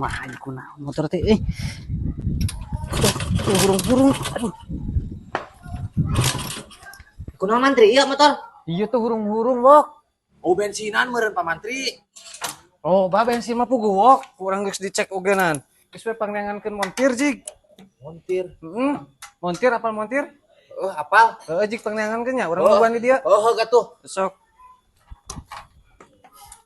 Kumaha kunaon motor teh euy. Tuh, hurung-hurung. Aduh. Kunaon, Mantri, iya motor? Iya tuh hurung-hurung, Wok. Oh, bensinan meureun, Pak Mantri. Oh, bah, bensin mah puguh, Wok. Kurang geus dicek ogenan. Geus we pangneangankeun montir, Jig. Montir. Heeh. Montir, apal montir? Oh, apal. Heeh, Jig, pangneangankeun nya. Urang Oh. nungguan di dia. Oh, heuh atuh. Sok.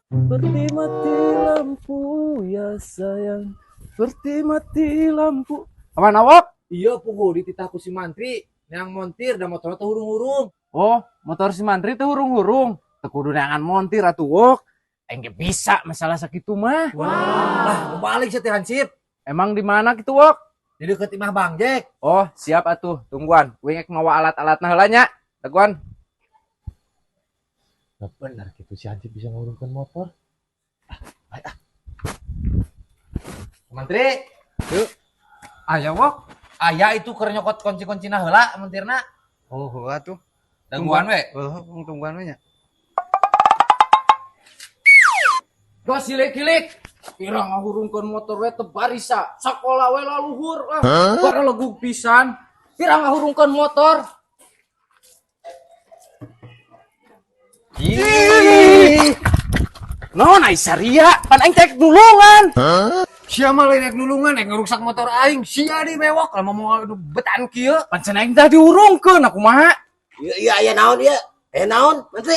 Seperti mati lampu ya sayang, seperti mati lampu. Aman, Wok? Iya, puguh dititah ku si Mantri. Neang montir da motor teh hurung-hurung. Oh, motor si Mantri teh hurung-hurung. Teu kudu neangan montir atuh, Wok. Aing ge bisa masalah sakitu mah. Lah, balik sia teh, Hansip. Emang di mana kitu, Wok? Di deukeut imah Bang Jack. Oh, siap atuh. Tungguan. Uing ek mawa alat-alatna heula nya. Tungguan. Gak bener gitu si Hansip bisa ngurungkan motor. Ah, baik ah. Mantri, Yuk. Aya, Wok. Aya itu keur nyokot kunci-kuncina heula montirna. Oh, heula tuh. Tungguan we. Heuh, tungguan we nya. Gas silik-kilik. Kira ngahurungkeun motor we teu barisa. Sakola we laluhur ah. Bara legug pisan. Kira ngahurungkeun motor. Ih. Naon ai saria? Pan aing teh nulungan. Sia mah lain rek nulungan, rek ngeruksak motor aing. Sia di mewok lah mau betan kieu. Pan cenah aing teh dihurungkeun, aku mah. Iya, iya, aya naon ieu? Aya naon, Mantri?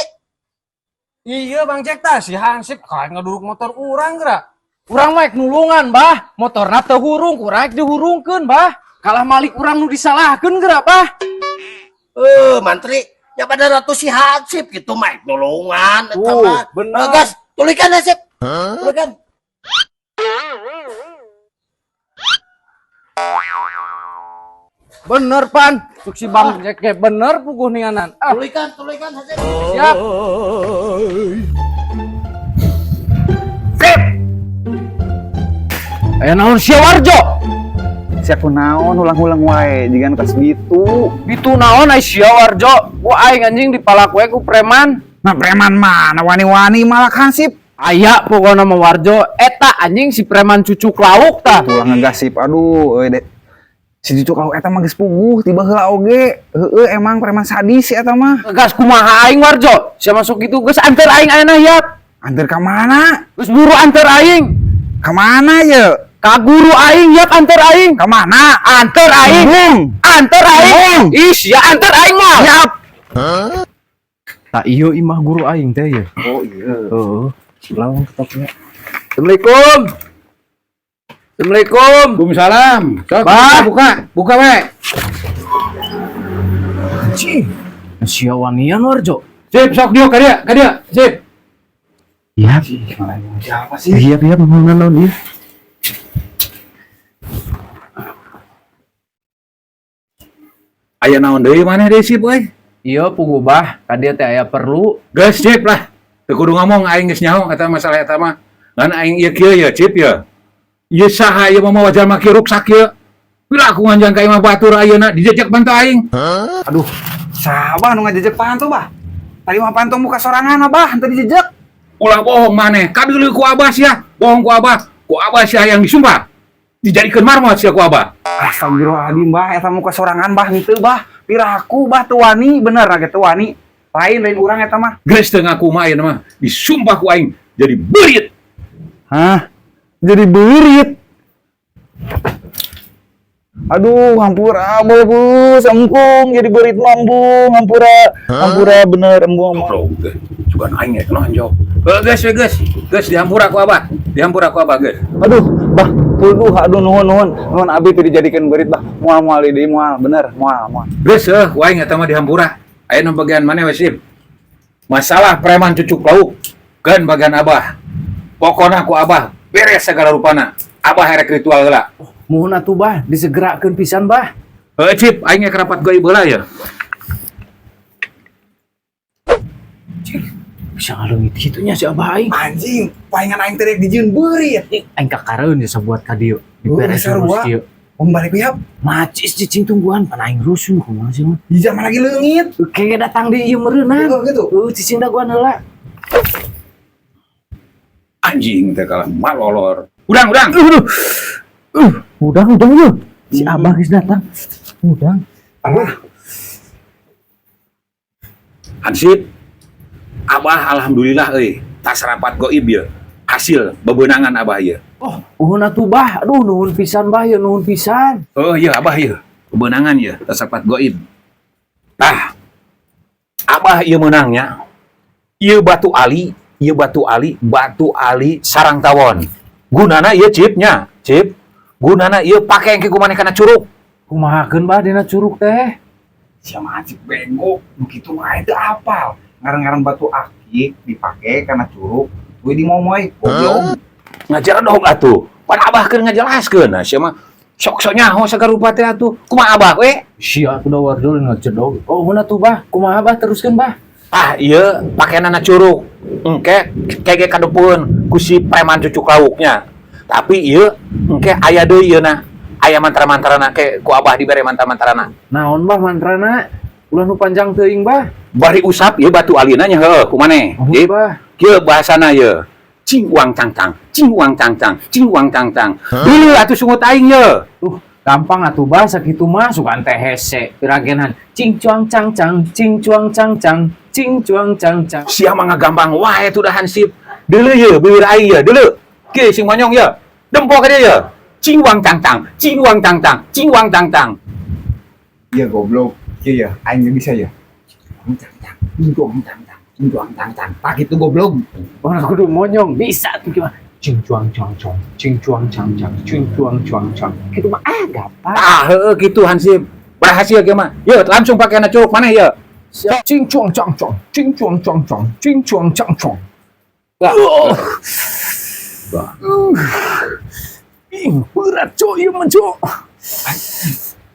Iya, Bang Jack, tah si Hansip kayak ngeduruk motor urang geura. Urang mah nulungan, Bah. Motorna teu hurung, kurang dihurungkeun, Bah. Kalah malik urang nu disalahkeun geura, Bah. Eh, Mantri, ya pada ratu si Hansip gitu mah nulungan eta Oh, mah. bener. Eh, gas, tulikan Hansip. Tulikan. Bener pan, cuk si Bang Jack ge bener puguh ninganan. Ah, Tulikan, tulikan Hansip. Siap. Sip. Aya naon sia, Warjo? Sia kunaon ulang-ulang wae jiga nu kas gitu. Bitu naon ai sia, Warjo? Ku aing anjing dipalak we ku preman. Nah, preman mana wani-wani malak Hansip. Aya pokona mah, Warjo, eta anjing si preman cucuk lauk tah. Tulang ngegasip, aduh euy deh. Si cucuk lauk eta mah geus puguh tiba heula oge. Heueuh, emang preman sadis si eta mah. Gas kumaha aing, Warjo? Sia masuk gitu geus anter aing ayeuna hiap. Anter ka mana? Geus buru anter aing. Ka mana ye? Ka guru aing hiap, anter aing. Ka mana? Anter aing. Embung. Anter aing. Embung. Ih, sia anter aing mah. Siap. Tak iyo imah guru aing teh ya. Oh iya. Heeh. Lawan ketoknya. Assalamualaikum. Assalamualaikum. Waalaikumsalam. Sok, Bah. buka, buka we. Cih. Sia wanian, Warjo. Sip, sok dieu ka dieu, ka dieu. Sip. Iya. Siapa sih? Iya, iya, mau naon ieu. Aya naon deui maneh deui, Sip euy? Iya puguh, Bah, ka dieu teh aya perlu. Geus, Cip lah. Teu kudu ngomong, aing geus nyaho eta masalah eta mah. Ngan aing ieu kieu ya, Cip ya. Ieu saha ieu mah mawa jalma kieu ruksak kieu? Bila aku nganjang ka imah batur ayeuna dijejek bantu aing. Aduh, saha nu ngajejek panto, Bah? Tadi mah panto muka sorangan, Abah, henteu dijejek. Ulah bohong maneh, kadeuleu ku Abah sia, bohong ku Abah. Ku Abah sia yang disumpah. Dijadikeun marmot sia ku Abah. Astagfirullahaladzim, Bah, eta muka sorangan, Bah, henteu, Bah. Piraku, Bah, teu wani, bener ge teu wani. Lain, lain urang eta mah. Geus teu ngaku mah ayeuna mah disumpah ku aing jadi beurit. Hah? Jadi beurit. Aduh, hampura, bos, embung, jadi beurit mah embung, hampura, hampura bener, embung. Goblok teh. Sugan aing ge kena anjok. Heuh, geus we geus. Geus dihampura ku Abah. Dihampura ku Abah geus. Aduh, Bah, aduh, aduh, nuhun, nuhun, nuhun, abi teu dijadikeun beurit, Bah. Moal, moal deui, moal, bener, moal, moal. Geus heuh, ku aing eta mah dihampura. Ayeuna bagian maneh we, Sip? Masalah preman cucuk lauk keun bagian Abah. Pokona ku Abah beres segala rupana. Abah erek ritual heula. Muhun atuh, Bah, disegerakeun pisan, Bah. Heuh, Cip, aing ge rapat gaib heula ya. Bisa ngaleungit kitu nya si Abah aing. Anjing, palingan aing teh rek dijieun beurit. Aing kakareun ya sabuat ka dieu. Diberes sarua. terus kieu. Om balik ya, Macis cicing tungguan pan aing rusuh kumaha sih mah. di zaman lagi leungit. Kayak datang di ieu meureunna. Gitu, gitu. Heuh, cicing daguan heula. Anjing teh kalah malolor. Udang, udang. Aduh. Udang, udang yuk. Si Abah geus datang. Udang. Alah, Hansip. Abah alhamdulillah euy, tas rapat goib ya. Hasil bebenangan Abah ya. Oh, nuhun atuh, Bah. Aduh, nuhun pisan, Bah, ya nuhun pisan. Oh iya Abah ya, bebenangan ya, tas rapat goib. Tah. Abah ieu meunangnya. Ieu batu ali, ieu batu ali sarang tawon. Gunana ieu cipnya, cip. Gunana ieu pake engke ku maneh kana curug. Kumahakeun, Bah, dina curug teh? Sia mah Hansip bego, nu kitu wae teu apal. Ngaran-ngaran batu akik dipake kana curug, we dimomoy, goblok. Ngajar dong atuh. Pan Abah keur ngajelaskeun. Nah, sia mah sok-sok nyaho sagarupa teh atuh. Kumaha Abah we? Sia atuh da wardul ngejedog. Oh, nuhun atuh, Bah. Kumaha, Bah, teruskeun, Bah. Ah, iya, pakenana curug. Engke kege kadepeun ku si preman cucuk lauknya. Tapi ieu engke aya deui ieu na. Aya mantra-mantrana ke ku Abah dibere mantra-mantrana. Naon, Bah, mantrana? Ulah nu panjang teuing, Bah. Bari usap ieu batu alina nya heuh ku maneh. Nuhun, Ieu Bah. kieu bahasana ieu. Cing uang cangcang, cing uang cangcang, cing uang cangcang. Deuleu atuh sungut aing ye. Gampang atuh, Bah, sakitu mah sugan teh hese piragenan. Cing cuang cang cang, cing cuang cang cang, cing cuang cang cang. Sia mah ngagampang wae tuh dah Hansip. Deuleu ye beueur aing ye, deuleu. Kieu sing monyong ye. Dempo ka dia ye. Cing uang cangcang, cing uang cangcang, cing uang cangcang. Iya goblok. Iya ya, aing bisa ya. Cang cang, cing cang cang, cing cang cang. Tak itu goblok. Orang kudu monyong bisa tuh gimana? Cing cuang cang cang, cing cuang cang cang, cing cuang cuang cang. Gitu mah ah gampang. Ah, heueuh kitu Hansip. Berhasil ge mah. Ye, langsung pake na curug maneh ye. Siap. Cing cuang cang cang, cing cuang cang cang, cing cuang cang cang. Wah. Ih, berat cok, ieu mah cok.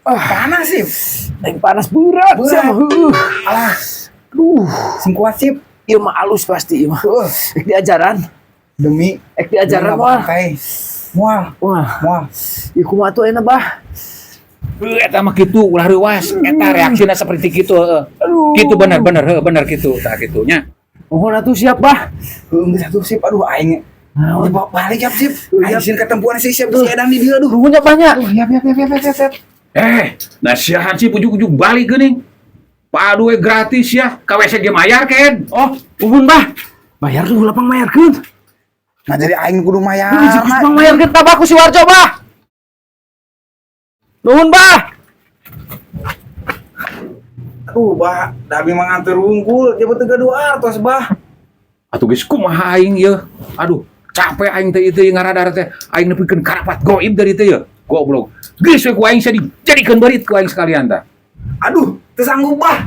Panas sih. Aing panas berat, Berat. sia mah heueuh. Alah, Aduh, sing kuat sip. ieu mah alus pasti ieu mah. Heuh, Ek diajaran, demi ek diajaran demi moal. pakai. Moal, Wah, moal. ieu kumaha tuh enak, Bah? Heuh, eta mah kitu ulah reuas. Eta reaksina seperti kitu heueuh. Aduh. Kitu bener bener heueuh bener kitu tah kitu nya. Mohon atuh siap, Bah. Heuh, geus atuh sip. Aduh aing. Naon? Bawa balik ya sip. Aing sieun ketempuan si siap si edan di dieu aduh. Nuhun nya banyak. Aduh, yap yap yap yap yap yap. Eh, nah sia Hansip ujug-ujug balik geuning. Padu we gratis ya, ka WC ge mayar ken. Oh, nuhun, Bah. Bayar tuh lapang mayarkeun. Nah jadi aing kudu mayar. Lapang mayarkeun tabaku si Warjo, Bah. Nuhun, Bah. Aduh, bah, da abi mah nganter wungkul, coba teu gaduh artos, bah. Atuh geus kumaha aing ye. Aduh, capek aing teh ieu teh ngaradar teh. Aing nepikeun karapat goib dari teh ye. Goblok. Geus we ku aing sia dijadikeun beurit ku aing sekalian tah. Aduh, teu sanggup, bah.